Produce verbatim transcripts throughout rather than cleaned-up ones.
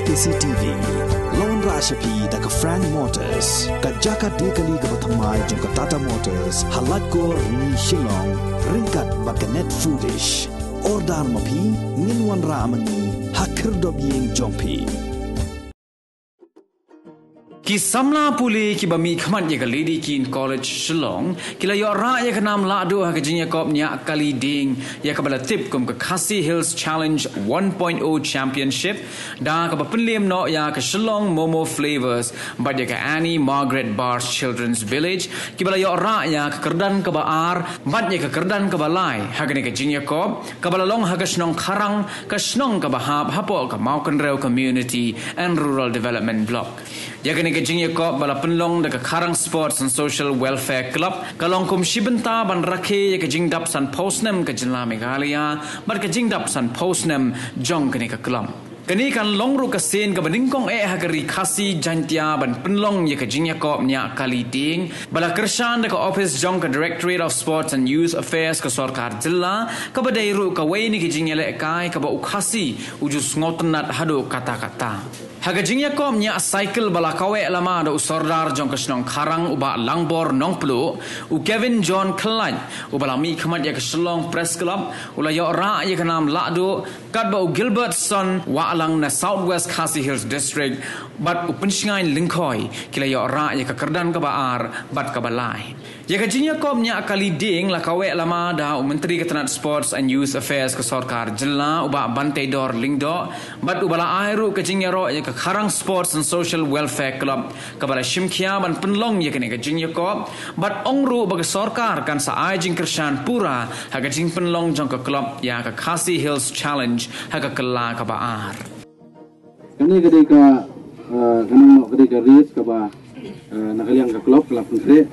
K C T V. La wanrah sha phi da ka Frank Motors, ka jaka die kali kaba thymmai jong ka Tata Motors, ha Laitkor Rni Shillong, ryngkat bad ka Net Foodish. Order ma phi, ngin wanrah ma ngi ha khyrdop ïing jong phi. Ki samla pule kiba mihkhmat ïa ka Lady Keane College Shillong ki la ïoh rah ïa ka nam lahduh ha ka jingïakop ñiah kali dieng ïa kaba la tip kum ka Khasi Hills Challenge one point oh Championship, da kaba pynlem noh ïa ka Shillong Momo Flavors bad ïa ka Annie Margaret Barrs Children's Village, kiba la ïoh rah ïa ka kyrdan kaba ar bad ïa ka kyrdan kaba lai ha kane ka jingïakop kaba la long ha ka shnong Kharang, ka shnong kaba hap hapoh ka Mawkynrew Community and Rural Development Block. Ïa kane ka jingïakop ba la pynlong da ka Kharang Sports and Social Welfare Club ka long kum shi bynta ban rakhe ïa ka jingdap sanphew snem ka jylla Meghalaya bad ka jingdap sanphew snem jong kane ka club. Kane kan long ruh ka sien kaba nyngkong eh ha ka Ri Khasi Jaintia ban pynlong ïa ka jingïakop ñiah kali dieng ba la kyrshan da ka ophis jong ka Directorate of Sports and Youth Affairs ka sorkar jylla, kaba dei ruh kawei na ki jingïalehkai kaba u Khasi u ju sngewtynnat haduh katta katta. Ha ka jingïakop ñiah cycle ba la kaweh lama da u sordar jong ka shnong Kharang u Bah Langbor Nongpluh, u Kevin John Khlaiñ uba la mihkhmat ïa ka Shillong Press Club u la ïoh rah ïa ka nam lahduh, katba u Gilbertson Wahlang na South West Khasi Hills District bad u Pynshngaiñ Lyngkhoi ki la ïoh rah ïa ka kyrdan kaba ar bad kaba lai. Ïa ka jingïakop ñiah kali dieng la kaweh lama da u Myntri ka tnat Sports and Youth Affairs ka sorkar jylla u Bah Banteidor Lyngdoh bad uba la ai ruh ka jingïaroh ïa ka Kharang Sports and Social Welfare Club kaba la shim khia ban pynlong ïa kane ka jingïakop, bad ong ruh ba ka sorkar kan sa ai jingkyrshan pura ha ka jingpynlong jong ka club ïa ka Khasi Hills Challenge ha ka kylla kaba ar. Kane ka dei ka, eh, ka nang noh ka dei ka race kaba, eh, na ka liang ka club ka la pynkhreh,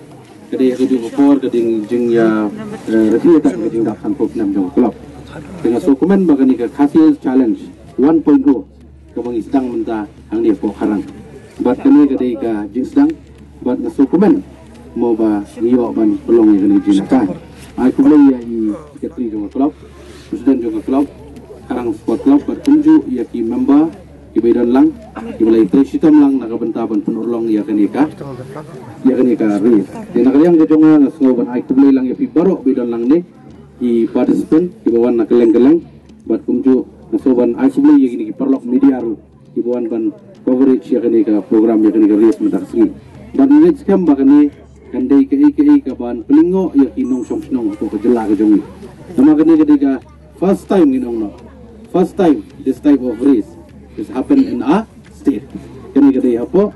ka dei ha kajuh ka por ka dei jingïa, eh, rakhe ïa ka jingdap sanphew snem jong ka club. Te nga sngewkmen ba kane ka Khasi Hills Challenge one point oh kaba ngi sdang mynta hangne hapoh Kharang. Bad kane ka dei ka jingsdang bad nga sngewkmen mo ba ngi ïoh ban pynlong ïa kane ka jingïalehkai. Ai khublei ïa i secretary jong ka club, president jong ka club, Kharang Sport Club bad kumjuh ïa ki member kiba ïadon lang, kiba la ïatrei shitom lang na ka bynta ban pynurlong ïa kane ka, ïa kane ka race. Te na ka liang ka jong nga nga sngew ban ai khublei lang ïa phi baroh ba ïadon lang ne, ki participant kiba wan na kylleng kylleng, bad kumjuh nga sngew ban ai khublei ïa kine ki paralok media ruh kiba wan ban coverage ïa kane ka program, ïa kane ka race mynta ka sngi. Bad nga ngeit skhem ba kane kan dei kaei kaei kaban pynlyngngoh ïa ki nongshong shnong hapoh ka jylla ka jong ngi. Namar kane ka dei ka first time, ngin ong noh, first time this type of race is happen in our state. Kane ka dei hapoh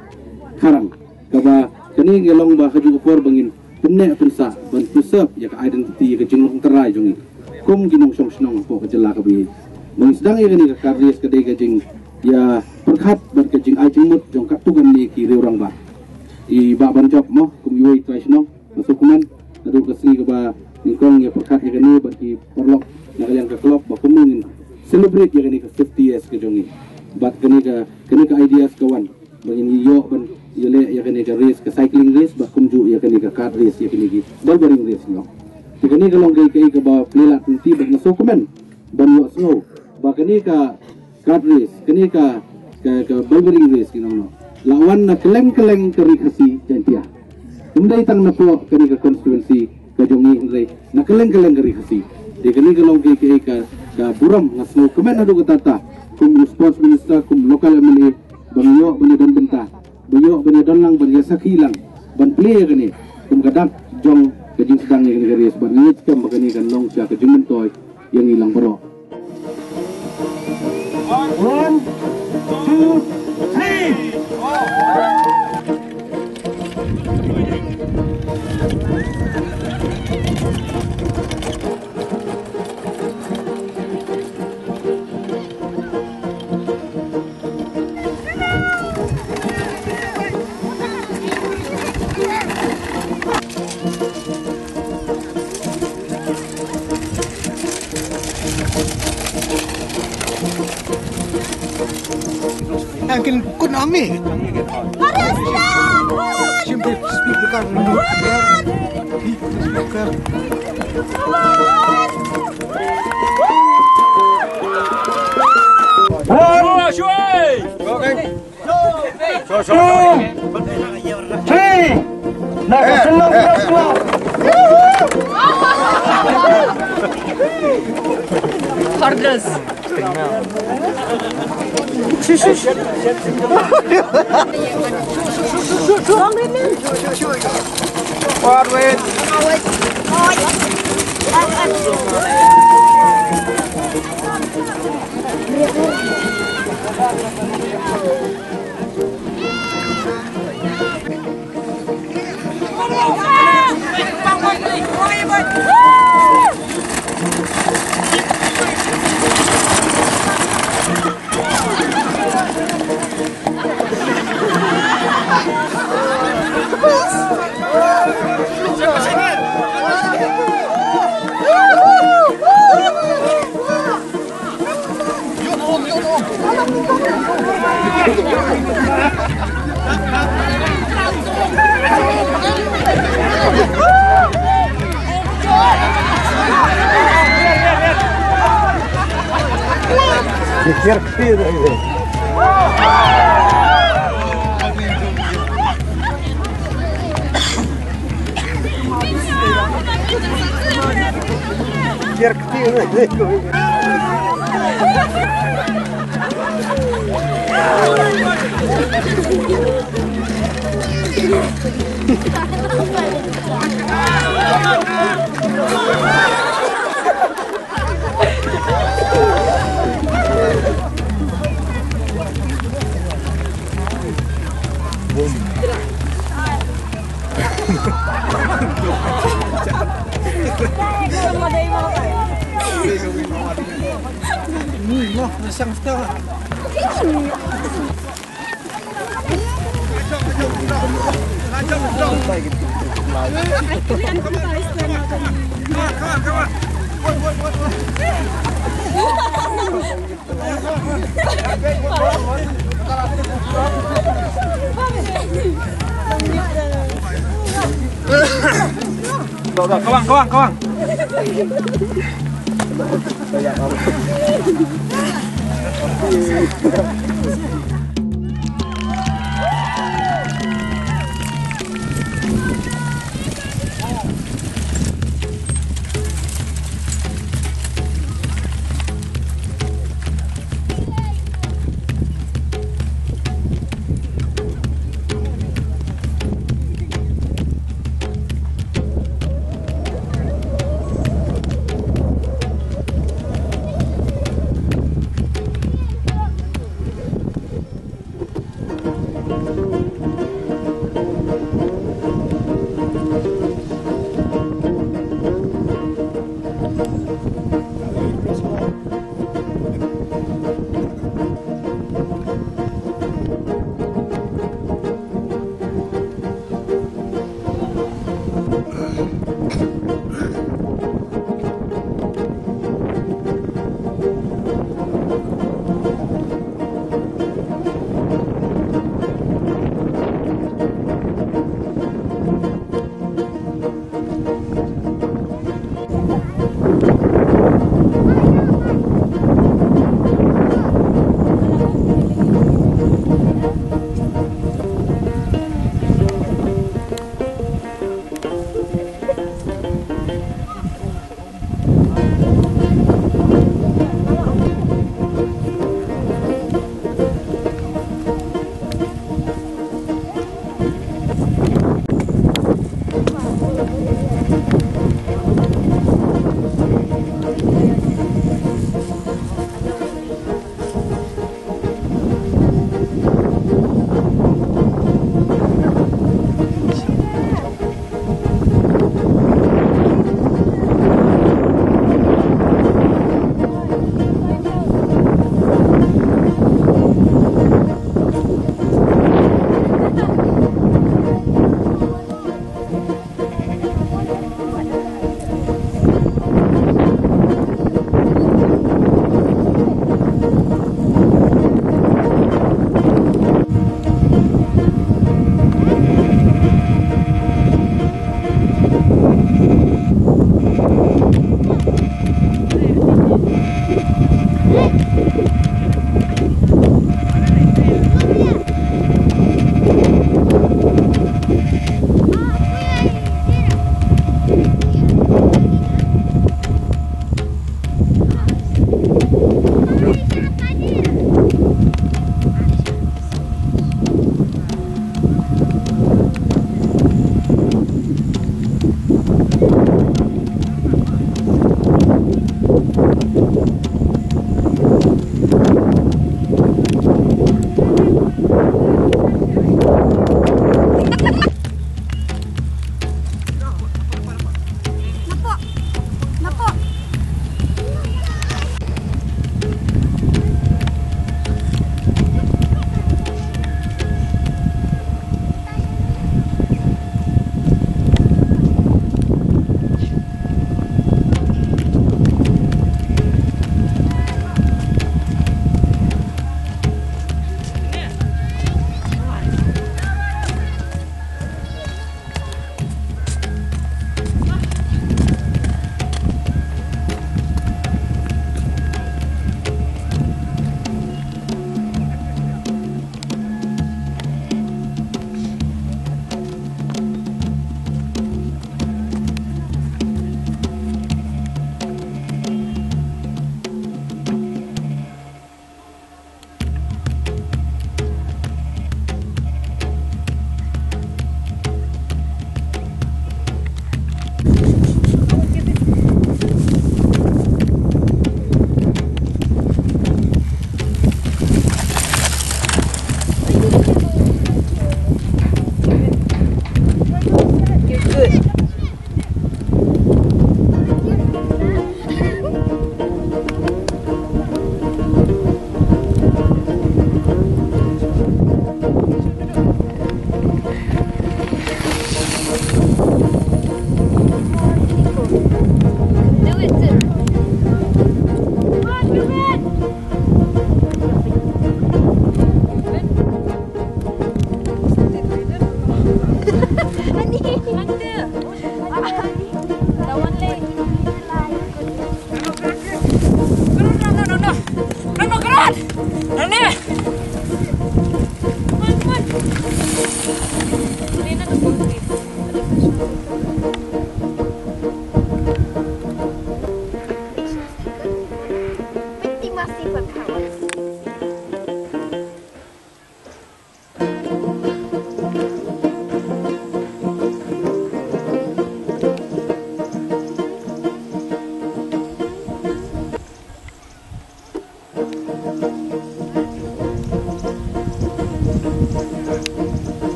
Kharang. Kaba kane ka long ba ha kajuh ka por ba ngin pynneh pynsah ban preserve ïa ka identity, ïa ka jinglong trai jong ngi kum ki nongshong shnong hapoh ka jylla kaba ïeit. Ba ngin sdang ïa kane ka kart race ka dei ka jingïapyrkhat bad ka jingai jingmut jong katto katne ki riew rangbah. I Bah Banjop mo kum iwei i trai shnong, nga sngewkmen naduh ka sngi kaba nyngkong ïapyrkhat ïa kane bad ki paralok na ka liang ka club ba kumno ngin celebrate ïa kane ka fifty years ka jong ngi. Bad kane ka, kane ka ideas ka wan ba ngin ïoh ban ïaleh ïa kane ka race, ka cycling race, bad kumjuh ïa kane ka kart race, ïa kine ki ball bearing race, ngi ong. Te kane ka long kaei kaei kaba plie lad lynti bad nga sngewkmen ban ïohsngew ba kane ka kart race, kane ka, ka, ka ball bearing race, ngi ong noh, la wan na kylleng kylleng ka Ri Khasi Jaintia. Ym dei tang napoh kane ka constituency ka jong ngi, hynrei na kylleng kylleng ka Ri Khasi. Te kane ka long kaei kaei ka, ka burom, nga sngewkmen haduh katta katta kum u sports minister, kum local M L A, ban ïoh ban ïadon bynta, ban ïoh ban ïadon lang, ban ïasakhi lang, ban plie ïa kane kum ka dak jong ka jingsdang ïa kane ka race. Bad nga ngeit skhem ba kane kan long sha ka jingmyntoi ïa ngi lang baroh. One, two, three. Angkin kun ami. Siempre speak the car. Speak the car. Shui! Two, three. Na ka shnong Brasla. Hardness. Forward. Kawang, kawang, kawang.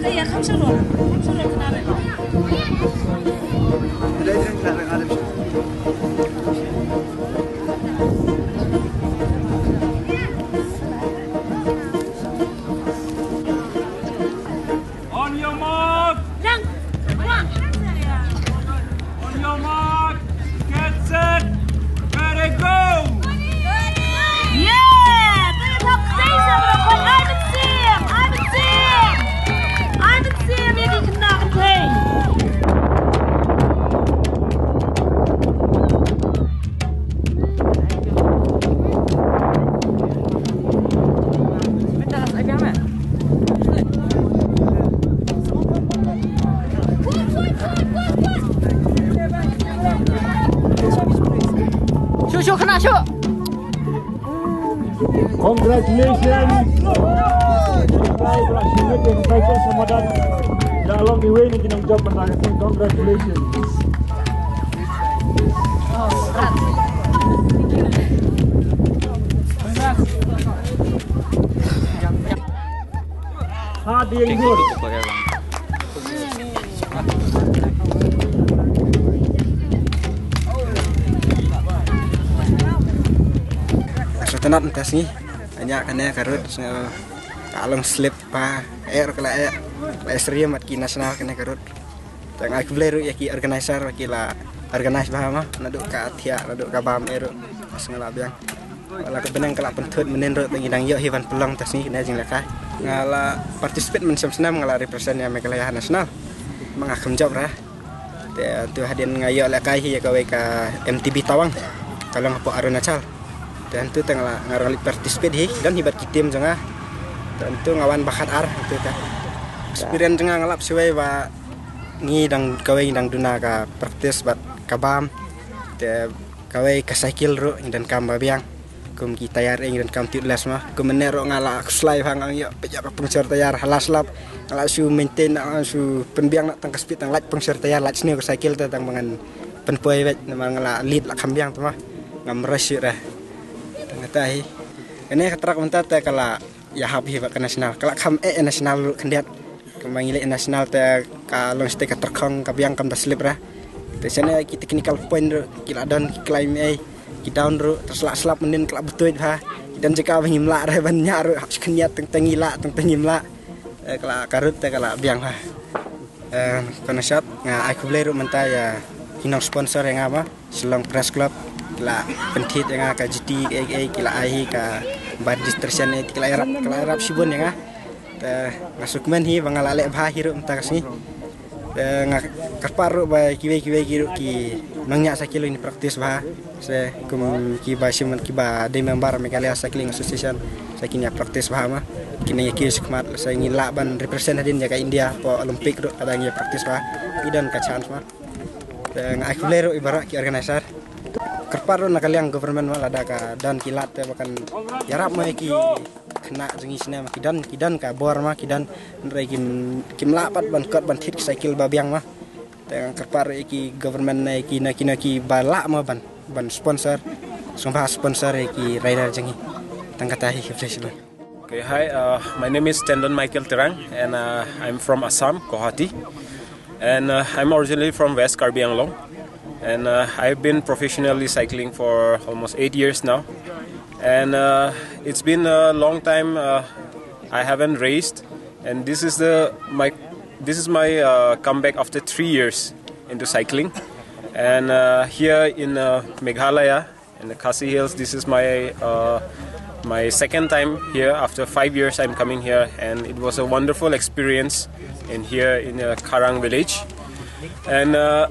On your mark. On your mark. Get set. Ready, go. Yeah! Arvind Singh! Arvind Singh! Arvind Singh! Ïa ki khynnah kynthei. Shu, shu, kena, shu. Congratulations. Baik, berhasil mencapai sama dan dah long the way ni, kita ucap, congratulations. Ha ding dur. Sa tanat mynta sngi. Anya kane ka road, so, ka long slip pa, eh, ka la, eh, la syriem mat ki national kane ka road. Te nga ai khublei ruh ïa ki organizer, ki la organize bha ma, naduh ka thiah, naduh ka bam, eh, ruh. Nga la biang. Nga la ka bneng ka la pynthut mynnin ruh, te ngi dang ïoh hi ban pynlong te sngi kane jinglehkai. Nga la participate mynshem snem, nga la represent ïa Meghalaya national. Ma nga kham jop ra. Te tu hadien nga ïoh lehkai hi ïa kawei ka M T B Tawang. Ka long hapoh Arunachal. Te tu te nga la, nga rung leit participate hi, don hi bad ki team jong nga. Te tu nga wan ba khat ar, tu ka. Experience jong nga, nga lap shuwei ba ngi dang, kawei ngi dang duna ka practice bad ka bam. Te kawei ka cycle ruh ngi donkam ba biang. Kum ki tyre ngi donkam tubeless ma. Kum mynne ruh nga la khuslai bha, nga ïoh peit ïa ka puncture tyre ha la slap. Nga la shu maintain, nga la shu pynbiang na tang ka speed, tang lait puncture tyre, lait sniew ka cycle te tang ba ngan pynpoi beit namar nga la lead la kham biang te ma. Ngam rush shuh re. Tang kata hi. Kane ka track mynta te ka la ïahap hi bad ka national. Ka la kham eh national ruh khyndiat. Kumba ngi leh national te ka long shatei ka tyrkhong, ka biang, kam da slip re. Te shane ki technical point ruh ki la don, ki climb ei, ki down ruh, te slap slap mynnin ka la btuid bha. Ki don jaka ba ngim lah re ban ñiah ruh, hap shu khyndiat tang tang ngi lah, tang tang ngim lah. Te ka la, ka road te ka la biang bha. Eh, kane shat, nga ai khublei ruh mynta ïa ki nong sponsor ïa nga ba Shillong Press Club, ki la pynthit ïa nga ka juti, eh, eh, ki la ai hi ka bar distraction, eh, ki la ïarap, ki la ïarap shibun ïa nga. Te nga sngewkmen hi ba nga la leh bha hi ruh mynta ka sngi. Te nga kyrpad ruh ba kiwei kiwei ki ruh ki nongñiah cycle kin practice bha. Se kum kiba shim, kiba dei member Meghalaya Cycling Association, se kin ïa practice bha ma. Kin ïa kiew shakhmat, se ngin lah ban represent hadien ïa ka India hapoh Olympic ruh, lada ngi ïa practice bha. Ngi don ka chance ma. Te nga ai khublei ruh ïa baroh ki organizer. Kyrpad ruh na ka liang government ma, lada ka don ki lad te ba kan ïarap ma ïa ki khynnah jong ngi shane ma, ki don, ki don ka bor ma, ki don, hynrei kim, kim lah pat ban kot ban thied ki cycle ba biang ma. Te nga kyrpad ruh ïa ki government ne ki na, ki na kiba lah ma ban, ban sponsor. Sngewbha sponsor ïa ki rider jong ngi. Tang kata hi, khublei shibun. Okay, hi, uh, my name is Tendon Michael Terang, and, uh, I'm from Assam, Guwahati. And, uh, I'm originally from West Karbi Anglong. And, uh, I've been professionally cycling for almost eight years now. And, uh, it's been a long time, uh, I haven't raced. And this is the, my, this is my, uh, comeback after three years into cycling. And, uh, here in, uh, Meghalaya, in the Khasi Hills, this is my, uh, my second time here. After five years, I'm coming here, and it was a wonderful experience in here in, uh, Kharang village. And, uh,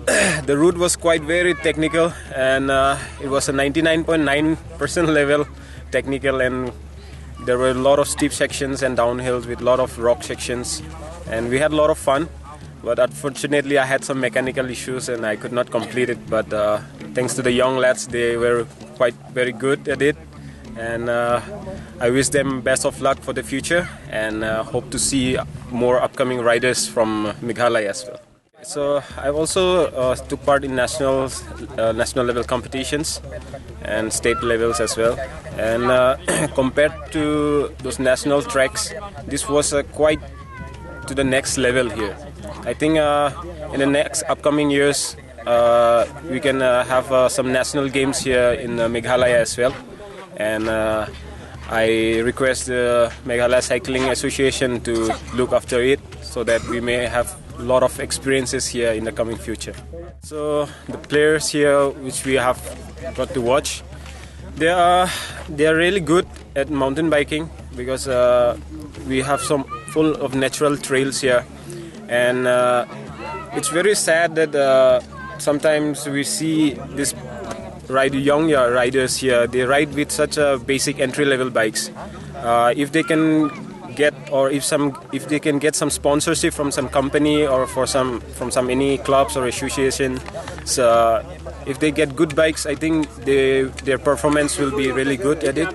the route was quite very technical, and, uh, it was a ninety-nine point nine percent level technical, and there were a lot of steep sections and downhills with a lot of rock sections, and we had a lot of fun. But unfortunately, I had some mechanical issues and I could not complete it. But, uh, thanks to the young lads, they were quite very good at it. And, uh, I wish them best of luck for the future and, uh, hope to see more upcoming riders from Meghalaya as well. So I also, uh, took part in national, uh, national level competitions and state levels as well. And, uh, compared to those national tracks, this was a quite to the next level here. I think uh, in the next upcoming years, uh, we can uh, have uh, some national games here in uh, Meghalaya as well. And uh, I request the Meghalaya Cycling Association to look after it so that we may have a lot of experiences here in the coming future. So the players here, which we have got to watch, they are they are really good at mountain biking because uh, we have some full of natural trails here, and uh, it's very sad that uh, sometimes we see this ride young, yeah, riders here, they ride with such a basic entry level bikes. Uh, if they can get or if some if they can get some sponsorship from some company or for some from some any clubs or associations, uh, if they get good bikes, I think they, their performance will be really good at it,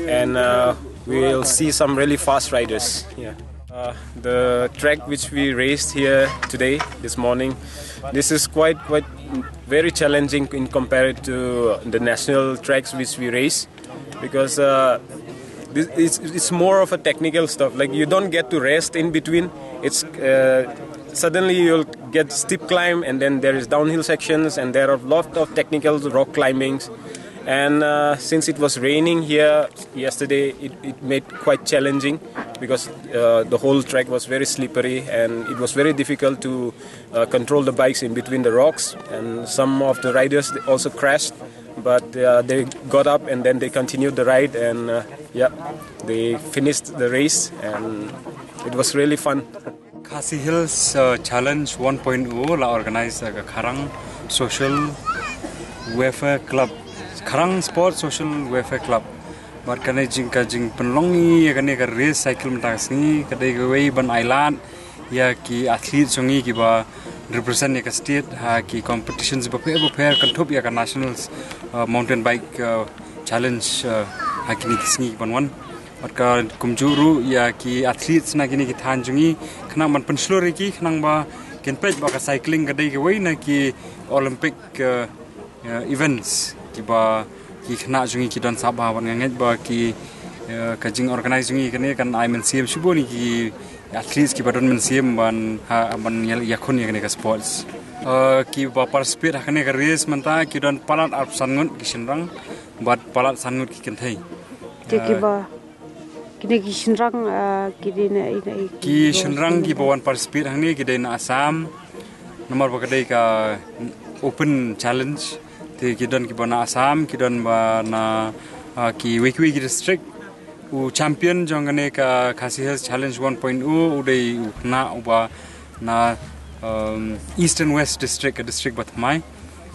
and uh, we'll see some really fast riders. Yeah. Uh, the track which we raced here today, this morning, this is quite quite very challenging in compared to the national tracks which we race, because uh, this, it's, it's more of a technical stuff. Like, you don't get to rest in between. It's uh, suddenly you'll get steep climb, and then there is downhill sections, and there are lot of technical rock climbings. And uh, since it was raining here yesterday, it, it made quite challenging because uh, the whole track was very slippery and it was very difficult to uh, control the bikes in between the rocks. And some of the riders also crashed, but uh, they got up and then they continued the ride, and uh, yeah, they finished the race, and it was really fun. Khasi Hills uh, Challenge one point oh la organize ka Kharang Social Welfare Club, Kharang Sport Social Welfare Club. Bad kane jing ka jing pynlong ïa kane ka race cycle mynta ka sngi ka dei kawei ban ailad ïa ki athlete jong ngi kiba represent ïa ka state ha ki competitions bapher bapher, kynthup ïa ka nationals uh, mountain bike uh, challenge uh, ha kine ki sngi ban wan. Bad ka kumjuh ruh ïa ki athletes na kine ki thaiñ jong ngi khnang ban pynshlur ïa ki khnang ba kin peit ba ka cycling ka dei kawei na ki Olympic uh, uh, events kiba ki khynnah jong ngi ki don sah bha. Bad nga ngeit ba ki uh, ka jing organize jong ngi kane kan ai mynsiem shibun ïa ki athletes kiba don mynsiem ban ha ban ïakhun ïa kane ka sports. Uh, kiba participate ha kane ka race mynta ki don palat arphew san ngut ki shynrang bad palat san ngut ki kynthei. Te kiba kine ki shynrang uh, ki dei na ina ki shynrang kiba wan participate hangne ki dei na Assam. Namar ba ka dei ka open challenge, te ki don kiba na Assam, ki don ba na uh, ki wei ki wei ki district. U champion jong kane ka Khasi Hills Challenge one point oh u dei u khynnah uba na um, East and West District, ka district ba thymmai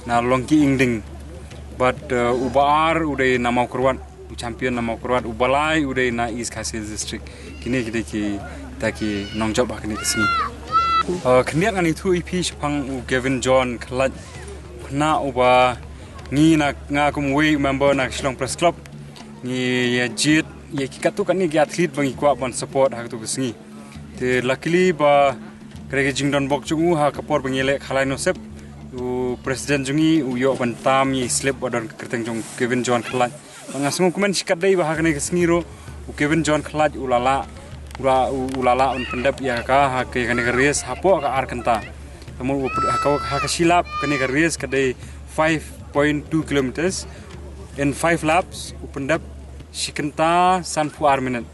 na Longki Ingding. Bad uh, uba ar u dei na Mawkyrwat, u champion na Mawkyrwat, uba lai u dei na East Khasi Hills District. Kine ki dei kita ki nongjop ha kine ki sngi. Uh, khyndiat ngan ïathuh ïa phi shaphang u Kevin John Khlait, khynnah uba ngi na nga kum wei member na Shillong Press Club ngi ïa jied ïa ki katto katne ki athlete ba ngi kwah ban support ha katto ka sngi. Te luckily ba ka dei ka jingdon bok jong u ha ka por ba ngi leh khalai nosep, u president jong ngi u ïoh ban tam ïa slip ba don ka kyrteng jong Kevin John Khlait. Bad nga sngewkmen shikatdei ba ha kane ka sngi ruh u Kevin John Khlait u la lah u la u la lah ban pyndep ïa ka ha kane ka race hapoh ka ar kynta. Ka mut ha ka ha ka shi lap kane ka race ka dei five point two kilometers. In five laps u pyndep shi kynta sanphew ar minit.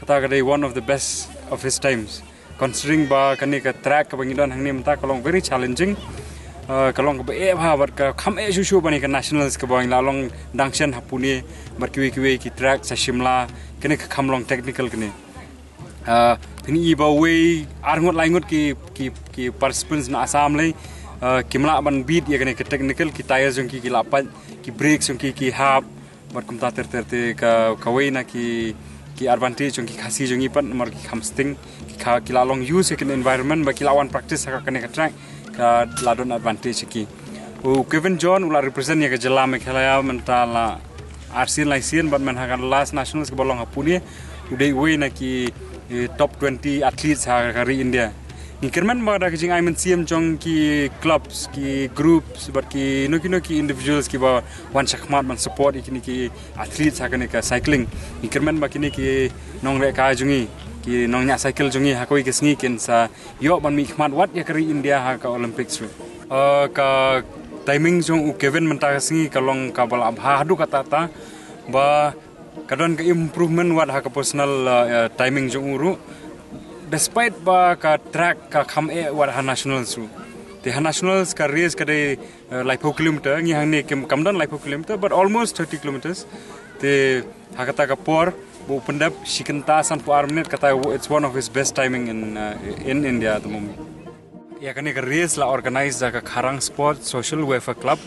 Kata ka dei one of the best of his times. Considering ba kane ka track kaba ngi don hangne mynta ka long very challenging. Uh, ka long kaba eh bha bad ka kham eh shuh shuh ba ne ka nationals kaba ngi la long dang shen ha Pune bad kiwei kiwei ki track sha Shimla, kane ka kham long technical kane. Uh, phin i ba wei ar ngut lai ngut ki ki ki participants na Assam lei, uh, kim lah ban beat ïa kane ka technical, ki tyres jong ki ki la pait, ki brakes jong ki ki hap, bad kumta ter ter te ka kawei na ki ki advantage jong ki Khasi jong ngi pat namar ki kham sting, ki kha ki la long use ïa kane environment ba ki la wan practice ha kane ka track, ka la don advantage ïa ki. U Kevin John u la represent ïa ka jylla Meghalaya mynta la arsien laisien bad mynta ha ka last nationals kaba long ha Pune u dei uwei na ki eh, top twenty athletes ha ka ri India. Ngi kyrmen ba da ka jingai mynsiem jong ki clubs, ki groups bad ki no ki no ki individuals kiba wan shakhmat ban support ïa kine ki athletes ha kane ka cycling. Ngi kyrmen ba kine ki nongleh kai jong ngi Ki nongñiah cycle jong ngi ha kawei ka sngi kin sa ïoh ban mih khmat wat ïa ka ri India ha ka Olympics ruh. Uh, ka timing jong u Kevin mynta ka sngi ka long kaba la bha haduh katta katta ba ka don ka improvement wat ha ka personal, uh, uh, timing jong u ruh. Despite ba ka track ka kham eh wat ha nationals ruh. Te ha nationals ka race ka dei, uh, laiphew kilometer, ngi hangne kim kam don laiphew kilometer, but almost thirty kilometers. Te ha kata ka por ba u pyndep shi kynta sanphew ar minit, kata it's one of his best timing in, uh, in India at the moment. Ïa kane ka race la organize da ka Kharang Sport Social Welfare Club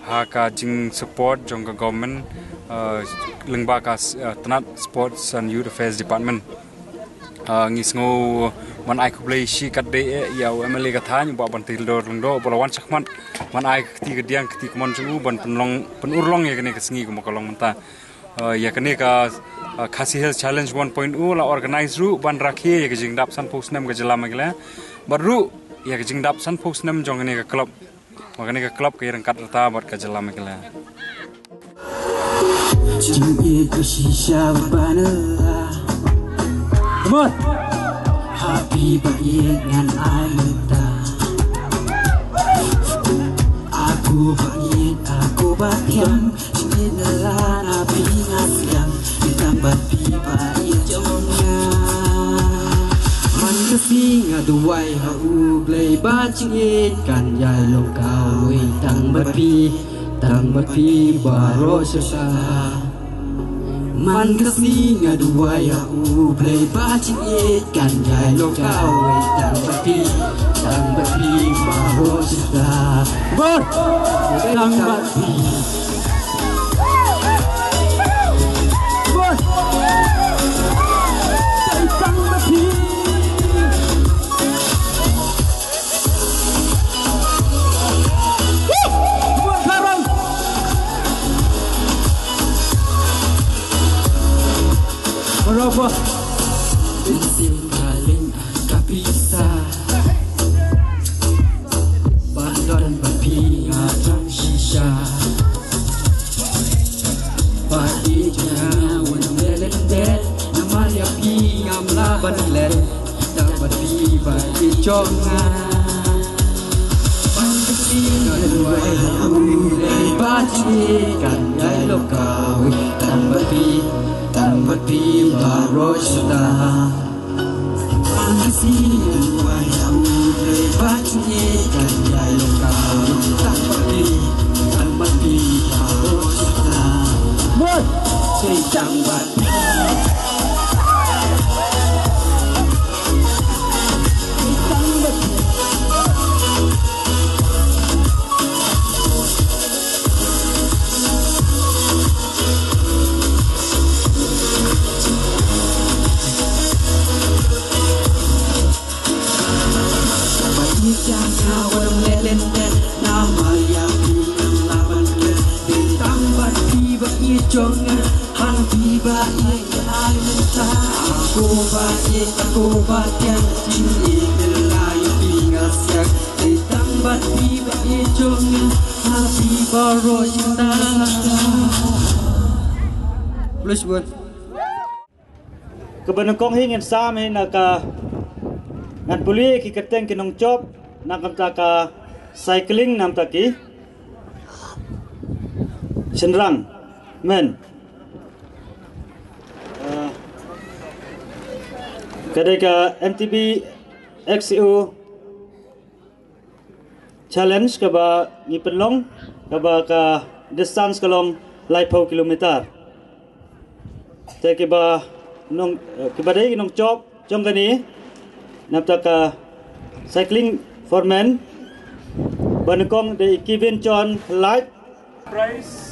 ha ka jingsupport jong ka government, uh, lyngba ka s-, uh, tnat Sports and Youth Affairs Department. Uh, ngi sngew ban ai khublei shi katdei eh ïa u M L A ka thaiñ, u Bah Banteidor Lyngdoh, ba la wan shakhmat ban ai ka kti kadiang, ka kti kamon jong u ban pynlong, pynurlong ïa kane ka sngi kumba ka long mynta. Uh, ïa kane ka, uh, Khasi Hills Challenge one point oh la organize ruh ban rakhe ïa ka jingdap sanphew snem ka jylla Meghalaya. Bad ruh ïa ka jingdap sanphew snem jong kane ka club. Ba kane ka club ka ïaryngkat rta bad ka jylla Meghalaya. Jingïeit ba shisha ba na. Come on. Happy ba ïeit ngan ai mynta. Aku ba ïeit, aku ba thiang. Jingïeit na la na phi nga siang. Ïeit tang bad phi ba ïeit jong nga. Man ka sngi nga duwai ha U Blei ba jingïeit kan ïai long kawei tang bad phi. Tang bad phi baroh shisha. Man ka sngi nga duwai ha U Blei ba jingïeit kan ïai long kawei tang bad phi. Tang bad phi baroh shisha. Bor. Tang bad phi. Bor. Tang bad phi. Buat haram. Berapa? Bynsim paling ka pisa. Ba don ba phi nga tang shisha. Ba ïeit ïa nga wan leh leh leh. Namar ïa phi ngam lah ban leh. Tang bad phi ba ïeit jong nga. Tang bad phi nga duwai ha U Blei ba jingïeit kan ïai long kawei tang bad phi, tang bad phi baroh shisha. Tang bad phi nga duwai ha U Blei ba jingïeit kan ïai long kawei tang bad phi, tang bad phi baroh shisha. Tang bad Plus buat. Kaba nyngkong hi ngin sam hi na ka, ngan pule ki kyrteng ki nongchop na ka bynta ka cycling na ka bynta ki shynrang. Men. Ah, ka dei ka M T B X C O Challenge kaba ngi pynlong, kaba ka distance ka long laiphew kilometer. Te kiba nong, eh, kiba dei nongchop jong kane na ka bynta ka cycling for men, ba nyngkong dei Kevin John Light. Prize,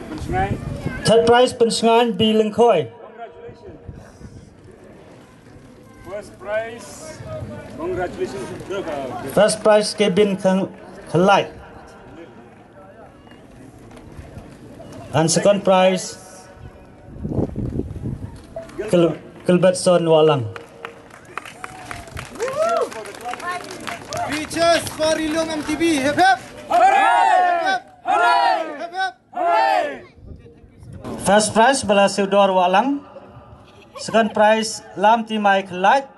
Pynshngaiñ. Third prize, Pynshngaiñ B Lyngkhoi. Congratulations. First prize. Congratulations. First prize, Kevin Khang-, Khalai. And second prize, Gil-, Gilbertson Walang. Three cheers for Rilum M T B. Hip hip. Hooray! Hip hip. Hooray! Hip hip. First prize, Bala Theodore Walang. Second prize, Lam Timai Khlait.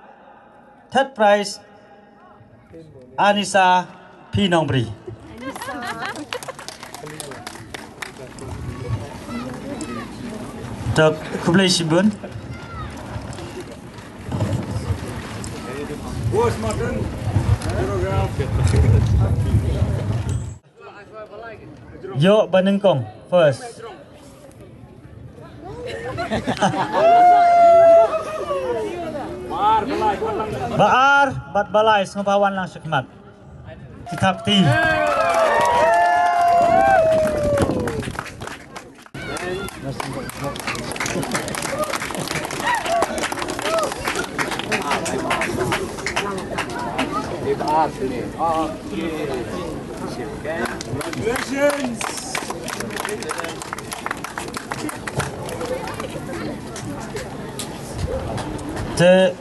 Third prize, Anisa P Nongbri. Tok, khublei shibun. Ïoh ba nyngkong first. Ba ar bad ba lai sngewbha wan lang shakhmat. Ki thap ti. Congratulations. Te